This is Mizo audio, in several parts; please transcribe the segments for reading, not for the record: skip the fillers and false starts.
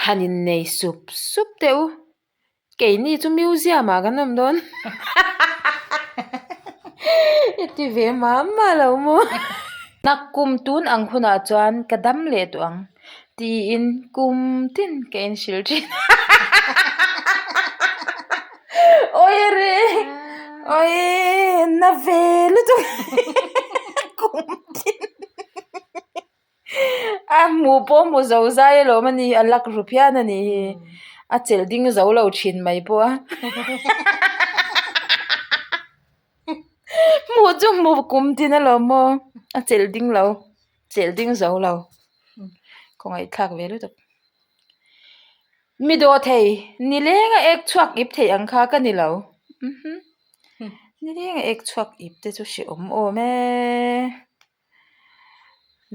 Han innei sup sup teh u. Keini chu museum ah kan awm dawn. I ti ve mah mah lo maw. Nakkum tun ang hunah chuan ka dam leh tawh ang tiin kum tin ka inhrilh thin. Awi re awi na ve lutuk kum tin. A hmuh pawh hmu zo zai alawm a ni a lak ru phian a nih hi a chelh ding zo lo thin mai pawh a hmuh chu hmuh kum tin alawm maw a chelh ding lo chelh ding zo lo kawngaihthlak ve lutuk mi dawh thei nileng a ek chhuak ip thei ang kha ka ni lo nileng a ek chhuak ip te chu hrehawm awm e.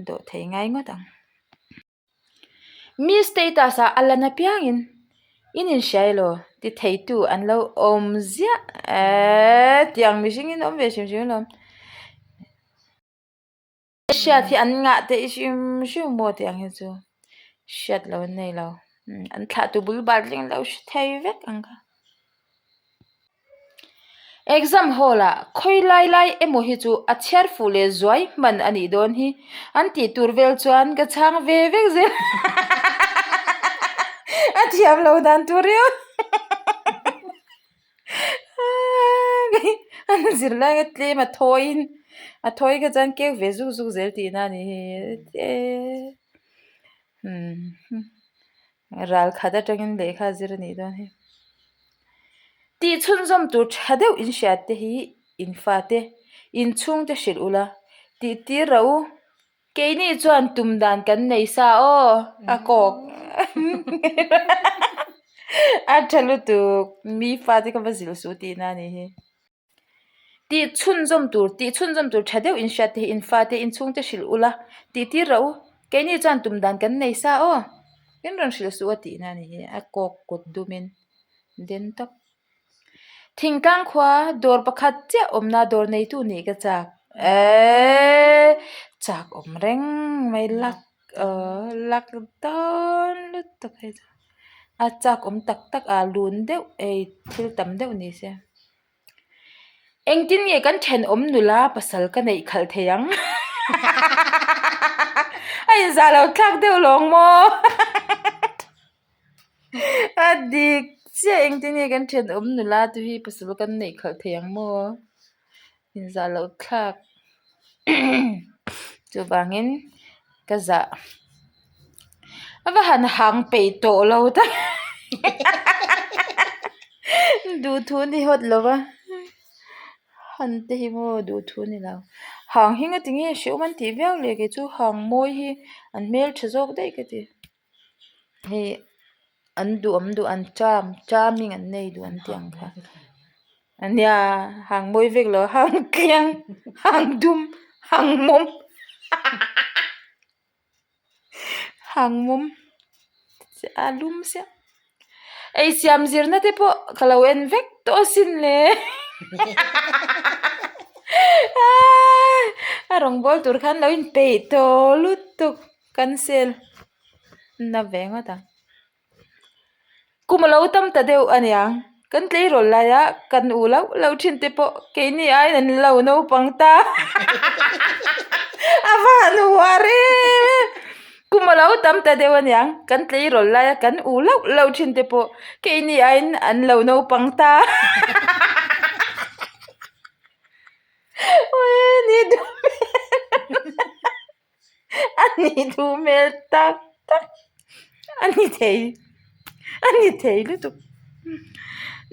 Dawh thei ngai ngawt ang. Mi status ah a lan apiangin in inhria elaw ti theitu an lo awm ziah eee tiang mihring in awm ve hrim hrim alawm. Hriat hi an ngah theih hrim hrim maw tiang hi chu hriat loh an nei lo an thlahtu bul bal thleng an lo hre thei vek ang kha. Exam hall ah khawi lai lai emaw hi chu a chhiar fuh leh zuai hman a nih dawn hi an tih tur vel chuan ka chhang ve vek zel a thiam lo dan tur riau an zir lai a tlem a thawi in a thawi kha chuan kek ve zuk zuk zel tihna a ni hi Ral khat atangin lehkha a zir a nih dawn hi. Tih chhunzawm tur tha deuh in hriat te hi in fate in chhungte hrilh ula tih tir rawh u. Keini chuan tum dan kan nei sa aw a kawk a tha lutuk mi fate kha va zilh suh tihna a nih hi. Tih chhunzawm tur, tih chhunzawm tur tha deuh in hriat te hi in fate in chhungte hrilh ula tih tir rawh u. Keini chuan tum dan kan nei sa aw. In rawn hrilh suh a tihna a ni hi a kawk kut dumin den tawp. Thingtlang khua dawr pakhat chiah awmna dawr neitu nih ka chak. Eeeee chak awm reng mai lak aw lak dawn lutuk hei chu. A chak awm tak tak a lun deuh ei thil tam deuh ni se. Engtin nge kan thenawm nula pasal ka neih khalh thei ang? A inzah lo thlak deuh lawng maw? A dik chiah engtin nge kan thenawm nula te hi pasal kan neih khalh thei ang maw? Inzah loh thlak chuvangin ka zah a va han hang peih tawh lo tak duhthu ni hawt lo va han te hi maw duhthu ni lo hang hi nga tinge hrehawm an tih viau le kei chu hang mawi hi an hmeltha zawk daih ka ti hei an duhawm duh an charm charming an nei duh an tih ang kha. Nia hang mawi vek lo hang tliang hang dum hang mawm hang mawm a lum sia ei siam zirna te pawh ka lo en vek tawh asin le a rawngbawl tur khan lo inpeih tawh lutuk cancel na ve ngawt ang. Kum a lo tam ta deuh a niang. Kan tleirawl laia kan u loh loh thin te pawh keini aiin an lo naupang ta. A va han uar em em. Kum a lo tam ta deuh a niang. Kan tleirawl laia kan u loh loh thin te pawh keini aiin an lo naupang ta. Ni duh hmel. A ni duh hmel tak tak a ni thei a ni thei lutuk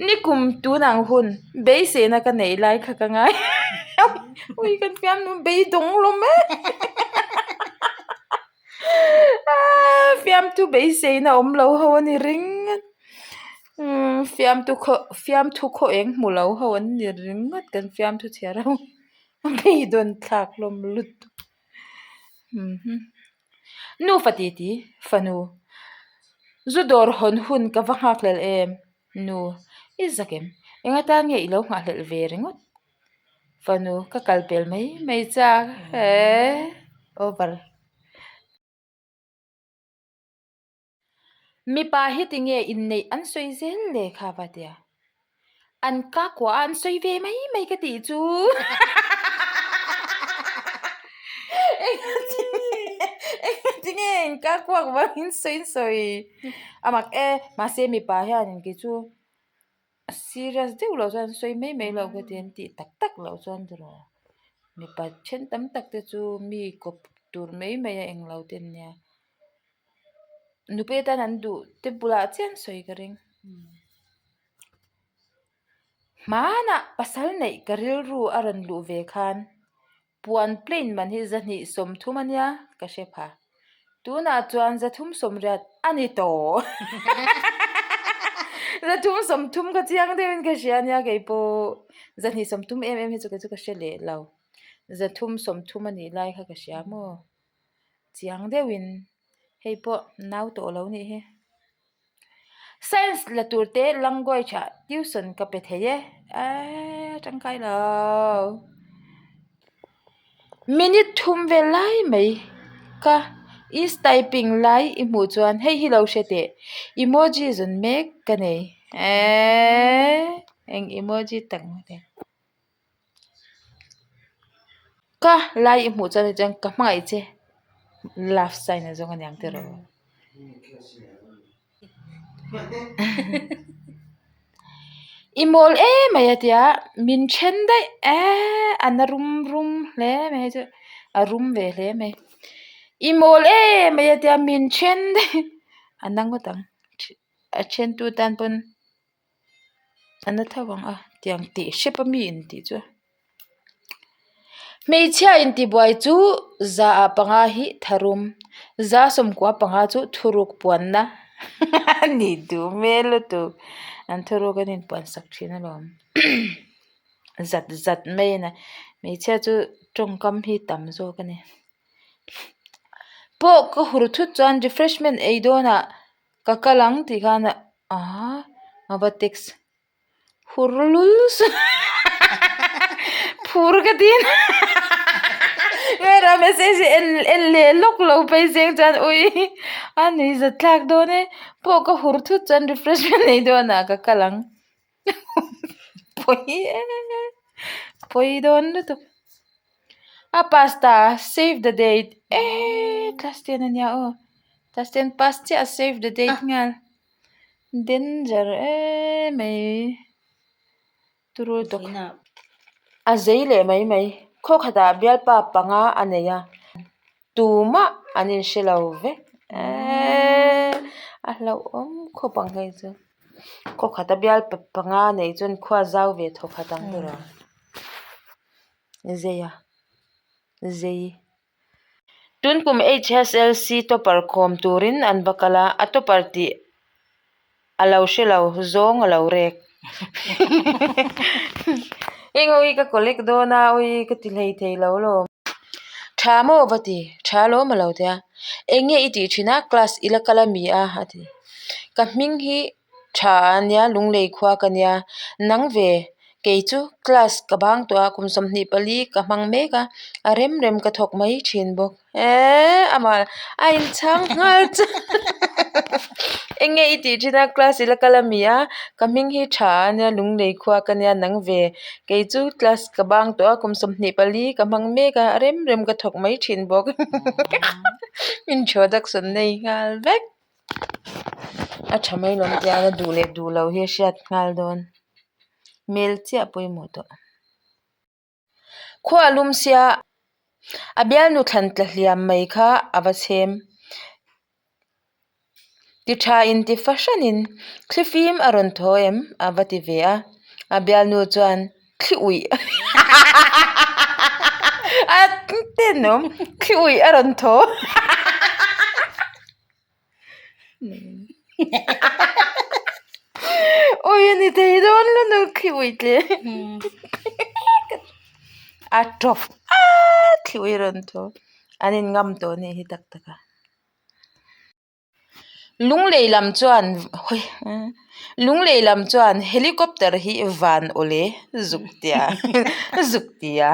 nikum tunang hun beiseina ka neih lai kha ka ngai ui kan fiam nu beidawng hlawm e fiamthu beiseina awm lo ho a ni ringawt fiamthu khaw fiamthu khaw eng hmu lo ho an ni ringawt kan fiamthu chhiar ho. A beidawn thlak hlawm lutuk Nufa titi fanu zu dawr hawn hun ka va nghakhlel em nu i zak em eng atan nge i lo nghahhlelh ve ringawt fanu ka kal pel mai mai chak eee over. Mipa hi tinge inneih an sawi zel le kha va tia. An ka kuah a an sawi ve mai mai ka tih chu. Engati nge in ka kuak vangin sawi in sawi a mak e. Mahse mipa hianin kei chu serious deuh loh chuan an sawi mai mai loh ka ti an tih tak tak loh chuan tiraw mipa then tam tak te chu mi kawp tur mai mai a englo te an nia. Nupui atan an duh te bulah chiah an sawi ka ring. Hmanah pasal neih ka rilru a rawn luh ve khan puan plane man hi zahnih 30 a nia ka hre pha. Tunah chuan 380 a ni tawh. 330 ka chiang deuhin ka hria ania kei pawh. 230 em em hi chu kei chu ka hre leh lo. 330 a nih lai kha ka hria maw. Chiang deuhin hei pawh nau tawh lo nih hi. Science la tur te language ah tuition ka pe thei e eee tangkai lo. Minute thum vel lai mai ka is typing lai i hmuh chuan hei hi lo hre teh emoji zawn mek ka nei eee eng emoji tak maw le. Ka lai i hmuh chuan chuan ka hmangaih che love sign a zawng aniang te rawh. I mawl em mai a tia min then daih eee a na rum rum hle mai hei chu a rum ve hle mai. I mawl em mai a tia min then daih a na ngawt ang a then tu tan pawn. A na tho ang a tiang tih hrep a mi in tih chu hmeichhia intibuai chu za ah panga hi tharum za sawmkua panga chu thuruk puanna a ni duh hmel lutuk an thuruk an inpuan sak thin alawm zat zat mai a ni hmeichhia chu tawngkam hi tam zawk a ni pawh ka hur thut chuan refreshment ei dawnah. Ka kal ang tih khan aaa a va text hur lul suh phur ka ti a hmela message hi en en leh lawk lo phei zeng chuan ui a nuih zat thlak dawn e pawh ka hur thut chuan refreshment nei dawn ah ka kal ang pawi e pawi dawn lutuk a pasta save the date eee class ten a nia aw. Class ten pass chiah a save the date nghal danger emai turu tawk a zei leh mai mai khaw khatah bialpa panga a nei a tumah an inhre lo vek eeee a hlauhawm khawp ang hei chu khaw khata bialpa panga nei chuan khua zau ve thaw khat ang tur a zei a zei. Tun kum HSLC topper khawm turin an va kal a, a topper tih a lo hre lo zawng a lo rek. Eng awi ka collect dawn a awi ka ti hlei thei lo lawm. Tha maw va ti, tha lawm a lo tia. Eng nge i tih thin a, class i la kal a mi a a ti. Ka hming hi Tha a nia, Lunglei khua ka nia. Nang ve, kei chu class ka bang tawh a, kum 24 ka hmang mek a, a rem rem ka thawk mai thin bawk. Eee amah a inchhang nghal chu eng nge i tih thin a, class i la kal a mi a, ka hming hi tha a nia, Lunglei khua ka nia. Nang ve, kei chu class ka bang tawh a, kum 24 ka hmang mek a, a rem rem ka thawk mai thin bawk. Introduction nei nghal vek. A tha mai lawm tia a duh leh duh loh hi a hriat nghal dawn hmel chiah pawimawh tawh. Khua a lum sia a bialnu thlan tla hliam mai kha a va chhem ti tha in ti fahranin thlifim a rawn thaw em a va ti ve a a bialnu chuan thli uih a tenawm thli uih a rawn thaw. Ui a ni thei dawn lo nu thli uih tle a tawp a thli uih rawn thaw an in ngam tawh anih hi tak tak a. Lunglei lam chuan hawi Lunglei lam chuan helicopter hi van awle zuk tia zuk tia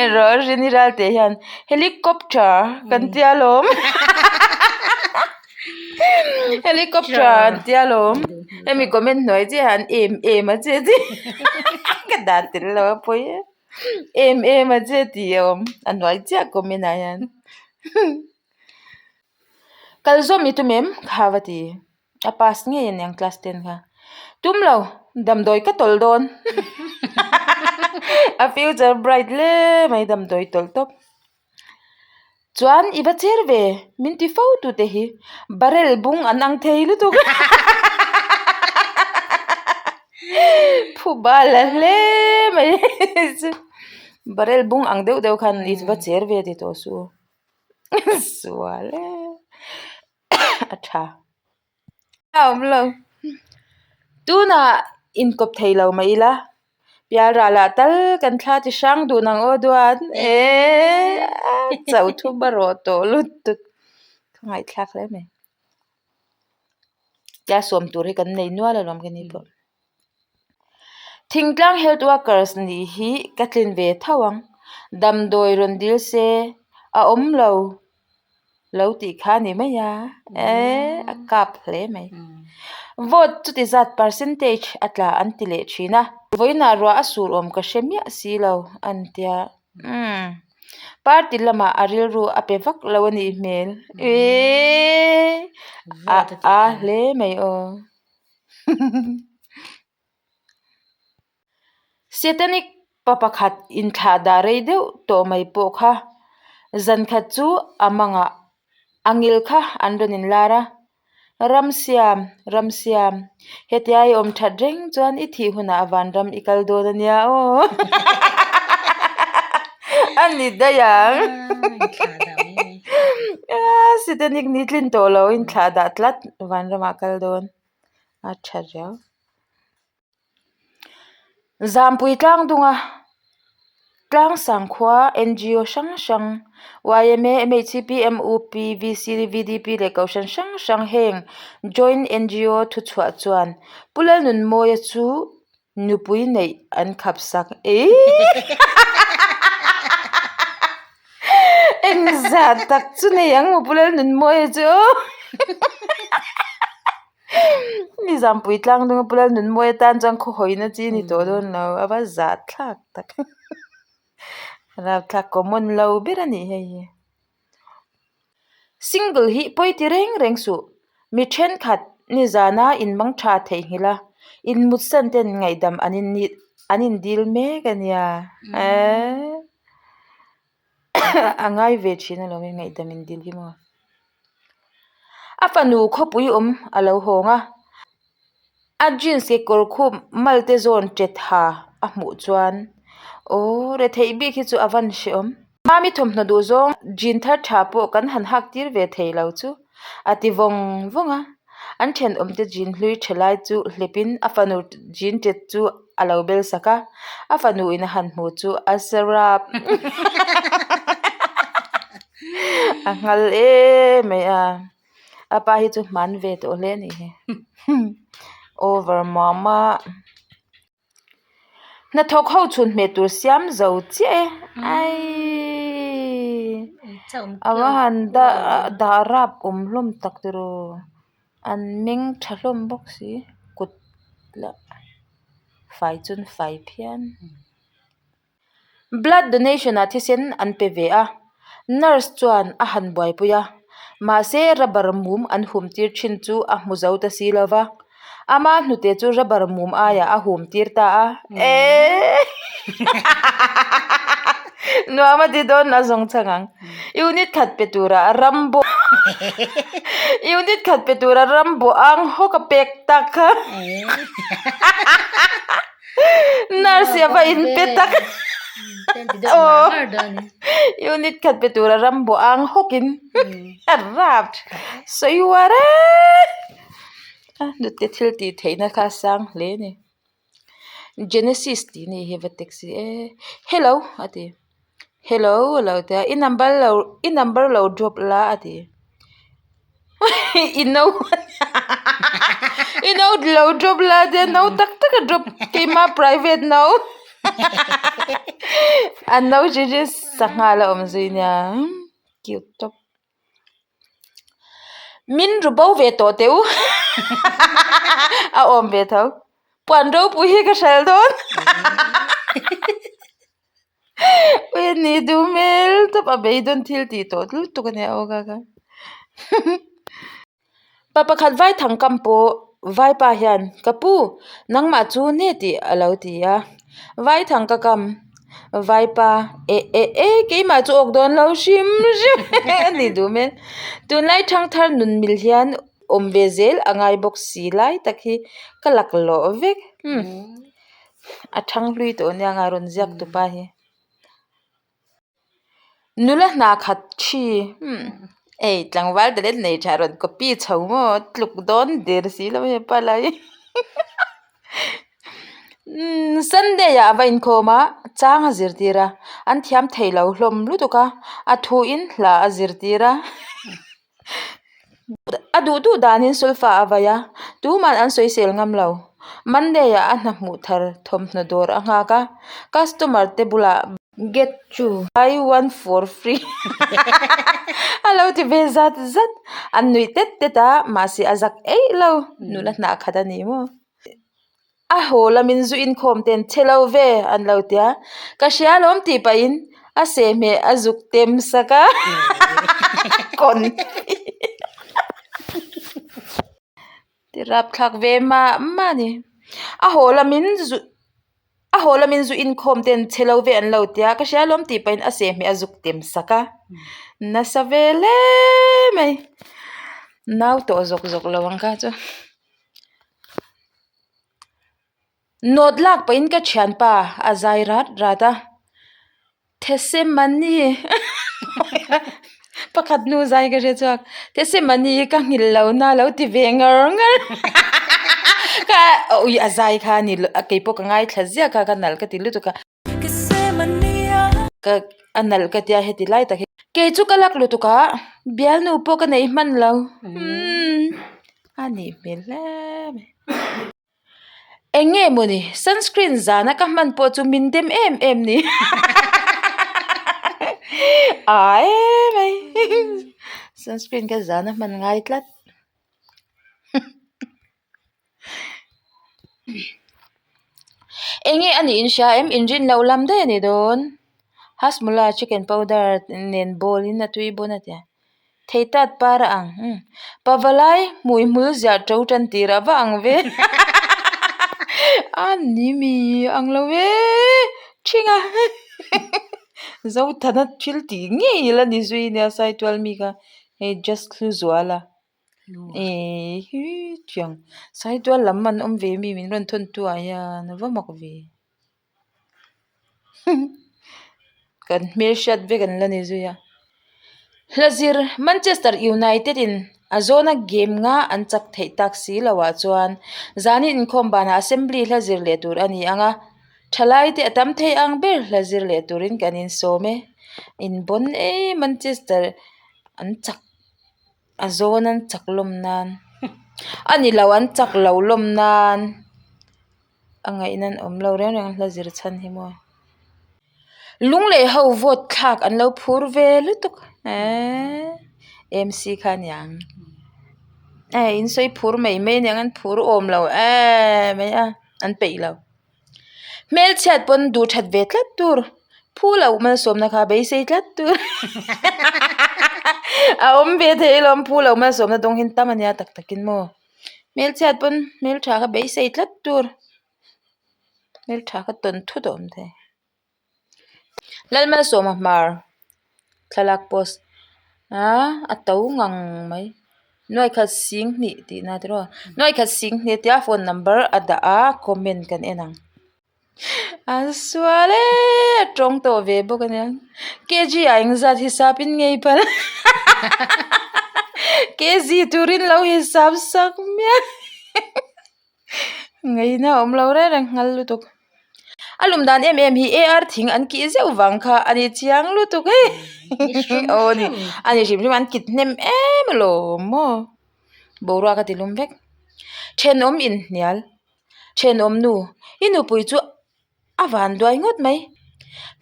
erawh Rini Ralte hian helicopter kan tia lawm. Helicopter an tia lawm. Hemi comment hnuai chiah ah an em em a che tih ka dah tel lo a pawi e. Em em a che tih a awm a hnuai chiah comment ah hian. Kal zawm i tum em? Kha va ti. A pass ngei a niang class ten kha. Tum lo, damdawi ka tawlh dawn. A future bright hle mai damdawi tawlh tawp. Chuan i va cher ve, min ti fo tu te hi barrel bung an ang thei lutuk. Phu bal a hle mai chu. Barrel bung ang deuh deuh khan i va cher ve ti tawh suh. Sual e. A tha. A awm lo. Tunah inkawp thei lo mai ila. Pialral ah tal kan thla ti hrang dun ang aw duan. Eee chauh thum a rawh tawh lutuk. Ka ngaihthlak hle mai. Tia sawm tur hi kan nei nual alawm ka ni pawh. Thingtlang health workers nih hi ka tlin ve tho ang. Damdawi rawn dil se a awm lo. Lo tih kha a ni mai a, eee a kap hle mai. Vote chuti zat percentage a tla an ti leh thin a, vawiinah ruah a sur awm ka hre miah si lo an tia, umm party lamah a rilru a pe vak lo a nih hmel, eee a a hle mai aw. Satanic pa pakhat inthlah dah rei deuh tawh mai pawh kha zan khat chu a mangah a ngil kha an rawn inlar a, Ramsiam, Ramsiam, hetia i awm that reng chuan i thih hunah vanram i kal dawn a nia aw a ni daih ang Satanic ni tlin tawh lo inthlah dah tlat vanramah kal dawn a tha riau. Zampui tlang dunga tlangsang khua ngo hrang hrang yma mhcp mup vc vdp leh kohhran hrang hrang heng joint ngo thuchhuah chuan Pu Lalnunmawia chu nupui neih an khap sak eii engzah tak chu nei ang maw Pu Lalnunmawia chu. Ni zampui tlang dunga Pu Lalnunmawia tan chuan khawhawina chi a ni tawh dawn lo a va zah thlak tak rapthlak common lo ber a nih hei hi single hi pawi ti reng reng suh mi thenkhat nizana inmang tha theihnghilh a inmutsan ten ngaihdam an in an indil mek a nia eee a ngai ve thin alawm hei ngaihdam indil hi maw. A fanu khawpui awm a lo hawng a, a jeans kekawr khup malte zawn ṭet ha a hmuh chuan aww retheih bik hi chu a van hrehawm. Mami thawmhnaw duh zawng jean thar tha pawh kan han hak tir ve thei lo chu a ti vawng vawng a, an thenawmte jean hlui tha lai chu hlep in a fanu jean ṭet chu a lo bel sak a, a fanu in a han hmu chu a sarap a nghal em mai a a pa hi chu hman ve tawh hle a nih hi over mama hnathawk ho chhun hmeh tur siam zo chiah e aiii a va han dah rap awm hlawm tak tiraw. An meng tha hlawm bawk si kut lah fai chuan fai phian. Blood donation ah thisen an pe ve a nurse chuan a han buaipui a mahse rubber mum an hum tir thin chu a hmu zo ta si lo va ama hnute chu rubber mum aiah a hum tir ta a eeii nuam a ti dawn a zawng chhang ang. Unit khat pe tura ram bawh Unit khat pe tura ram bawh ang hawk a pek tak kha Nurse hi a va in pe tak aw Unit khat pe tura ram bawh ang hawk in a rap sawi uar e a hnute thil tih theihna kha a sang hle a ni. Genesis tih ni hi va taxi e hello a ti hello a lo tia i number lo i number lo drop la a ti i no i no lo drop la a tia no tak tak a drop keima private no a no chi chu sangha la awm zui nia cute tawp. Min ru bo ve tawh teh u a awm ve tho. Puan ropui hi ka hralh dawn Ui a ni duh hmel tawp a beidawn thil tih tawh lutuk a nia aw ka kha. Pa pakhat vai thang kam pawh vaipa hian ka pu nangmah chu nge tih a lo ti a vai thang ka kam vaipa eh eh eh keimah chu awk dawn lo hrim hrim a ni duh hmel tunlai thangthar nun mil hian awm ve zel a ngai bawk si lai tak hi ka laklawh vek umm a thang hlui tawh ania nga rawn ziak tupa hi. Nula hna khat thi umm ei tlangval talent nei tha rawn copy chho maw tluk dawn der si lo hepa lai hi umm sunday ah a va inkhawm a chang a zirtir a an thiam thei lo hlawm lutuk a a thu in hla a zirtir a. A duh duh danin sulfa a vai a, tuman an sawisel ngam lo. Monday ah a hna hmuh thar thawmhnaw dawr a nghak a, customer te bulah get two buy one for free a lo ti ve zat zat. An nuih tet tet a, mahse a zak eih lo, nula hnah khat a ni maw. A haw lamin zu inkhawm ten che lo ve an lo ti a, ka hria alawm tih pahin a sehhmeh a zuk tem sak a kawn ti rapthlak ve mah mah a ni. A haw lamin zu a haw lamin zu inkhawm ten che lo ve an lo ti a, ka hria alawm tih pahin a sehhmeh a zuk tem sak a, nasa ve hle mai nau tawh zawk zawk lo ang kha chu. Nawt lak pahin ka thianpa a zai rat rat a, Thesemani pakhat nu zai ka hre chhuak Thesemani ka nghilh lo na lo ti ve ngar ngar ka ui a zai kha a ni keipawh ka ngaithla ziak a ka nalh ka ti lutuk a. Ka a nalh ka tia heti lai tak hi. Kei chu ka lak lutuk a, bialnu pawh ka nei hman lo. Umm a nih hmel hle mai. Eng nge mawni sunscreen zana ka hman pawh chu min dem em em ni. Aa em mai sunscreen ka zana hman ngai tlat. Eng nge a nih in hria em inrin loh lam daih a ni dawn hasmula chicken powder nen bowl in a tui bawn a tia thei tat par a ang umm pavalai hmui hmul ziah to tan tir a va ang ve a ni mi ang lo e thing a zothana thil tih ngei la ni zui nia saitual mi kha hei just hlu zual a. Ehh hi tiang saitual lam an awm ve mi min rawn thawn tu ah hian a va mak ve kan hmelhriat vek an la ni zui a hlazir Manchester United in a zawna game nga an chak theih tak si loh ah chuan zanin inkhawm banah assembly hlazir leh tur a ni ang a thalai te a tam thei ang ber hlazir leh turin kan insawm e inbawn e Manchester an chak. A zawn an chak lawm nan a ni lo an chak lo lawm nan a ngaihna an awm lo reng reng a hla zir chhan hi maw lunglei ho vote thlak an lo phur ve lutuk eee M C kha a niang eh in sawi phur mai mai a niang an phur awm lo eee mai a an peih lo. Hmelchhiat pawn duh that ve tlat tur, phu loh malsawmna kha beisei tlat tur a awm ve thei alawm phu loh malsawmna dawng hi tam ania tak takin maw hmelchhiat pawn hmeltha kha beisei tlat tur hmeltha kha tawn thut a awm thei. Lalmalsawma hmar thlalak post ah a to ngang mai nuaikhat sing hnih tih na tiraw nuaikhat sing hnih a tia phone number a dah a comment kan en ang an sual e a tawng tawh ve bawk ania kg ah engzat hisap in ngei palh kg turin lo hisap sak miah. Ngaihna a awm lo reng reng nghal lutuk a lum dan em em hi ar thing an kih zeuh vang kha a ni chiang lutuk hei aw a ni a ni hrim hrim an kit hnem em alawm maw boruak a ti lum vek thenawm inhnial thenawm nu i nupui chu a van duai ngawt mai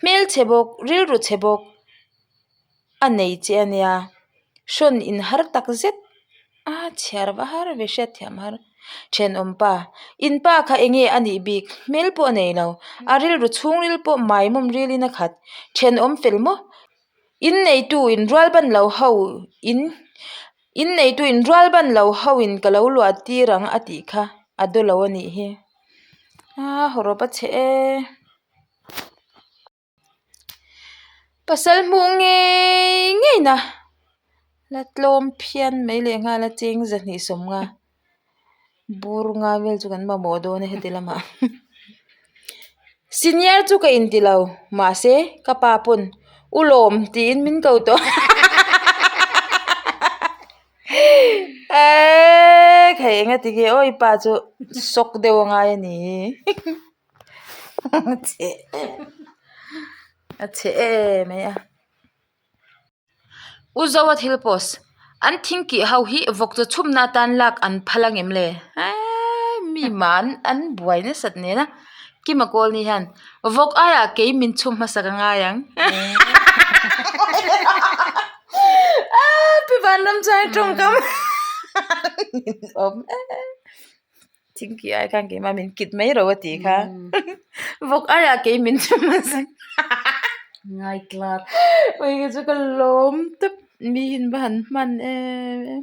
hmelchhe bawk rilru chhe bawk a nei che a nia hrawn in har tak zet. A chhiar va har ve hriat thiam har. Thenawm pa, In pa kha enge a nih bik? Hmel pawh a nei lo. A rilru chhungril pawh maimawm rilin a khat. Thenawm fel maw? In neitu in rual ban lo ho in In neitu in rual ban lo ho in ka lo luah tir ang a tih kha a daw lo a nih hi. A hawrawp a chhe e. Pasal hmuh ngei ngei na la tlawm phian mai leh nghal a cheng zahnih sawmnga bur nga vel chu kan mamawh dawn a heti lamah senior chu ka inti lo mahse ka pa pawn u lawm tiin min ko tawh eee hei engati nge aw i pa chu sawk deuh a ngai a ni. A chhe em mai a. U Zoa thil post an thing kih ho hi vawk chaw chhumna atan lak an phal ang em le? Eee mi man an buai nasat nen a Kima kawl ni hian vawk aiah kei min chhum hmasak a ngai ang. Aa pi Vanramchhai tawngkam awm e. Thingki ai khan keimah min kit mai ro a tih kha vawk aiah kei min chhum hmasa ngai tlat ui ka chu ka lawm tawp mi hin va han hman em em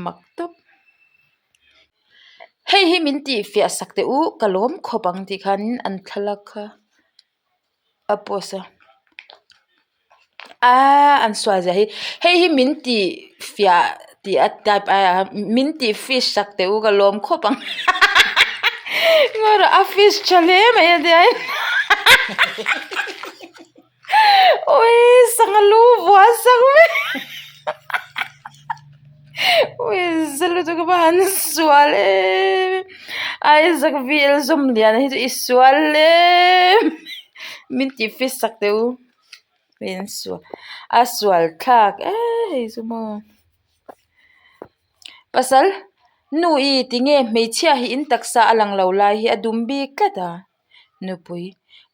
mak tawp hei hi min tih fiah sak teh u ka lawm khawp ang tih khan an thlalak kha. a post a aaa an sual zia hi hei hi min tih fiah tih a type aia min tih fish sak teh u ka lawm khawp ang a fish tha hle mai a tia awii sangha lu vua sak mai awii za lutuk a va han sual em Isaac V L Zawmliana hi chu i sual em min tih fish sak teh u min sual a sual thlak e hei chu maw pasal nu i tinge hmeichhia hi in taksa a lang lo lai hi a dum bik tlat a. Nupui,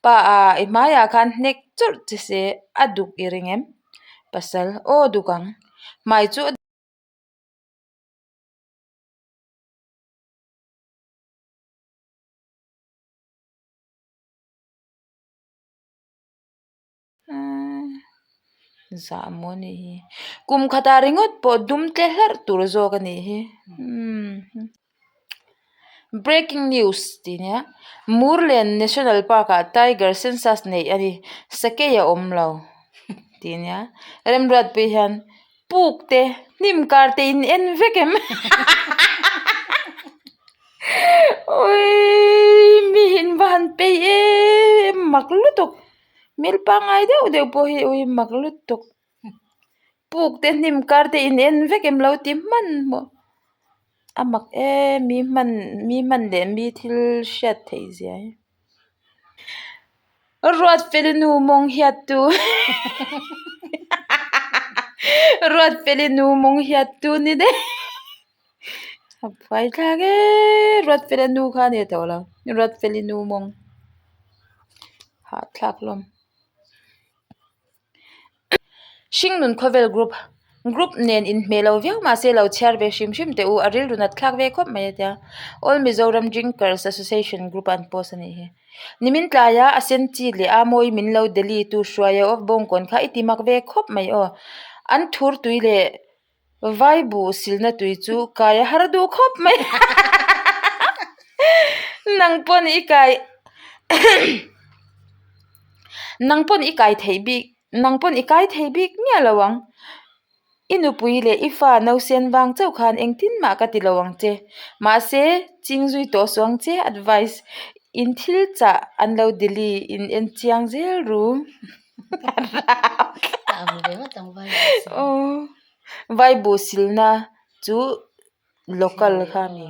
Pa a, i hmaiah khan hnek chawrh che se a duk i ring em? Pasal, Aw duk ang. Hmai chu a Zah maw a nih hi. Kum khatah ringawt pawh dum tle hlarh tur zawk a nih hi. Breaking news tih nia Murlen National Park ah tiger census neih a ni sakei a awm lo tih nia Remruatpui hian puk te hnim kar te in en vek em awii mi in va han peih em mak lutuk hmel pangngai deuh deuh pawh hi ui mak lutuk puk te hnim kar te in en vek em lo ti hmanhmawh a mak em mi hman mi hman leh mi thil hriat theih zia hi. Ruatfeli nu mawng hiat tu Ruatfeli nu mawng hiat tu ni daih a buai thlak e Ruatfela nu kha a ni tawh lo Ruatfeli nu mawng hahthlak hlawm. Hringnun khawvel group group nen inhmeh lo viau mahse lo chhiar ve hrim hrim teh u a rilru nat thlak ve khawp mai a tia All Mizoram Drinkers Association group ah an post a nih hi nimin tlaia a sen chi leh a mawi min lo Delhi tu hruai a bawngkawn kha i ti mak ve khawp mai aw an thur tui leh Vai buh silna tui chu kai a har duh khawp mai nang pawn i kai nang pawn i kai theih bik nang pawn i kai thei bik miah lo ang i nupui leh i fa nausen vang chauh khan engtin mah ka ti lo ang che mahse ching zui tawh suh ang che advice in thil chah an lo delete in en chiang zel ru. Vai buh silna chu local kha a ni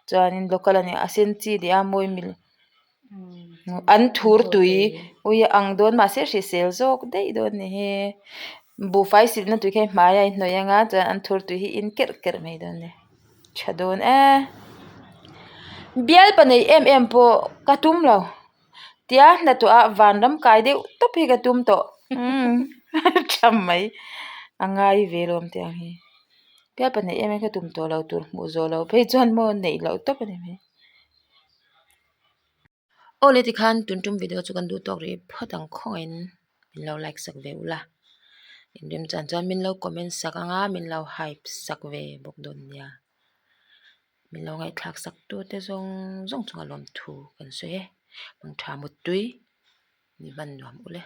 chuanin local a ni a sen chi leh a mawi mil an thur tui ui a ang dawn mahse hrisel zawk daih dawn a ni hi buhfai silna tui kha hei hmaiah a inhnawih ang a chuan an thur tui hi in kerh kerh mai dawn a ni tha dawn e bialpa nei em em pawh ka tum lo. Tia hnathawh ah vanram kai deuh tawp hi ka tum tawh umm tha mai a ngai ve lawm tih ang hi. Bialpa neih em em kha tum tawh lo tur hmuh zawh loh phei chuan maw neih loh tawp a ni mai. Aw le tikhan tun tum video chu kan duh tawk rih phawt ang khawngaihin min lo like sak ve ula. Inremchan chuan min lo comment sak ang a min lo hype sak ve bawk dawn nia. Min lo ngaihthlak sak tu te zawng zawng chunga lawmthu kan sawi e. Mangtha muttui ni hman nuam ule.